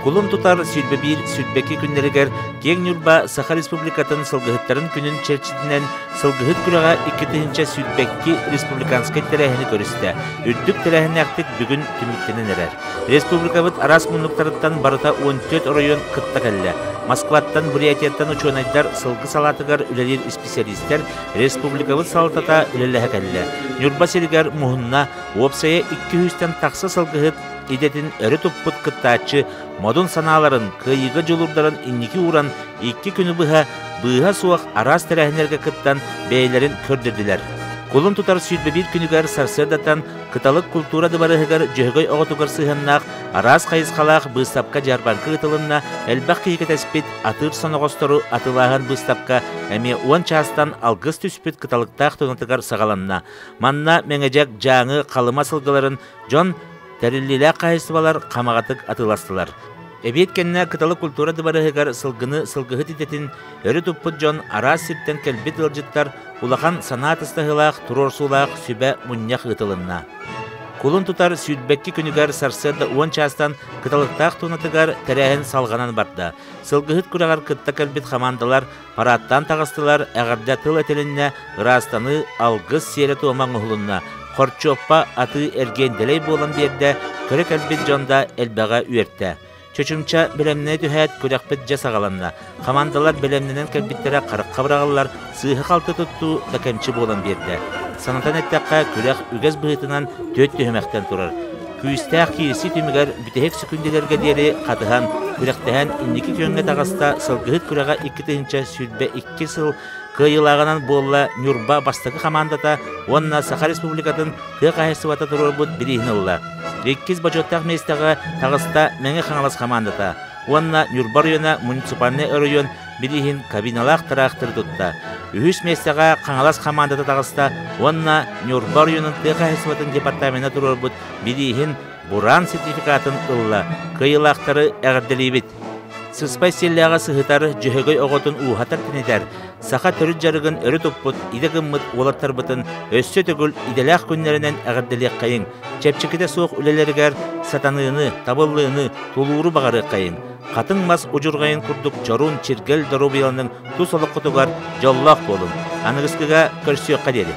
Кулун тутар 21 сүрбэки күннэригэр Киэҥ Ньурба Саха Республикатын сылгыһыттарын күнүн чэрчитинэн сылгыһыт күрэҕэ 2022 республиканскай тэрээһини көрүстэ. Үрдүк тэрээһиннээхтик бүгүн түмүктэнэн эрэр. Республикабыт араас муннуктарыттан барыта 14 оройуон кытта кэллэ. Москваттан, Бурятияттан учуонайдар, сылгы салаатыгар үлэлиир исписэлиистэр, республикабыт салалтата үлэлэһэ кэллэ. Ньурба сиригэр муһунна, уопсайа 200-тэн тахса сылгыһыт идэтин өрө туппут кыттааччы модун санааларын, кыайыыга дьулуурдарын инники ууран икки күнү быһа быыһа суох араас тэрээһиннэргэ кыттан бэйэлэрин көрдөрдүлэр. Кулун тутар 21 күнүгэр сарсыардаттан Кыталык култуура дыбарыһыгар Дьөһөгөй оҕотугар сыһыаннаах араас хайысхалаах быыстапка-дьаарбаҥка ыытылынна, элбэх киһи кэтэспит атыыр соноҕостору атыылааһын быыстапка эмиэ уон чаастан алгыс түспүт кыталыктаах тунатыгар саҕаланна. Манна Мэҥэдьэк, Дьааҥы, Халыма сылгыларын Дьон тэриллиилээх хаһаайыстыбалар хамаҕатык атыыластылар. Эбиэт кэннэ Кыталы культура дыбарыһыгар сылгыны сылгыһыт идэтин өрө туппут дьон араас сиртэн кэлбит ыалдьыттар улахан санаа атастаһыылаах туруорсуулаах сүбэ мунньах ыытылынна. Кулун тутар сүүрбэкки күнүгэр сарсыарда уон чаастан Кыталыктаах туонатыгар тэрээһин салҕанан барда. Сылгыһыт күрэҕэр кытта кэлбит хамаандалар парааттаан таҕыстылар, эҕэрдэ тыл этилиннэ, ыраастаныы, алгыс сиэрэ-туома оҥоһулунна, хорчуоппа атыы-эргиэн дэлэй буолан биэрдэ, көрө кэлбит дьон да элбэҕэ үөртэ. Чочумча бэлэмнэнэ түһээт, күрэхпит дьэ саҕаланна. Хамаандалар бэлэмнэнэн кэлбиттэрэ харахха быраҕыллар, сыыһа-халты туттуу да кэмчи буолан биэрдэ. Санатан эттэххэ, күрэх үгэс быһыытынан түөрт түһүмэхтэн турар. Күүстээх киирсии түмүгэр бүтэһик сөкүүндэлэргэ диэри хатыһан, күрэхтэһэн инники күөҥҥэ таҕыста сылгыһыт күрэҕэ 2022 сыл кыайыылааҕынан буолла Ньурба бастакы хамаандата уонна Саха Республикатын тыа хаһаайыстыбата туруорбут бирииһин ылла. Иккис бочуоттаах миэстэҕэ таҕыста Мэҥэ Хаҥалас хамаандата уонна Ньурба оройуона муниципальнай оройуон бирииһин кабиналаах тыраахтыры тутта. Үһүс миэстэҕэ Хаҥалас хамаандата таҕыста уонна Ньурба оройуонун тыа хаһаайыстыбатын департамена туруорбут бирииһин Буран сертификатын ылла. Кыайыылаахтары эҕэрдэлиибит! Сыспай сиэллээҕи сыһытар, дьөһөгөй оҕотун ууһатар-тэнитэр, саха төрүт дьарыгын өрө туппут, идэ гыммыт уолаттарбытын өссө төгүл идэлээх күннэринэн эҕэрдэлиэххэйиҥ, чэпчэкитэ суох үлэлэригэр сатаныыны, табыллыыны, тулууру баҕарыаххайыҥ. Хатыҥ мас удьурҕайын курдук чорун, чиргэл доруобуйаланыҥ, тус олоххутугар дьоллоох буолуҥ. Аныгыскыга көрсүөххэ диэри.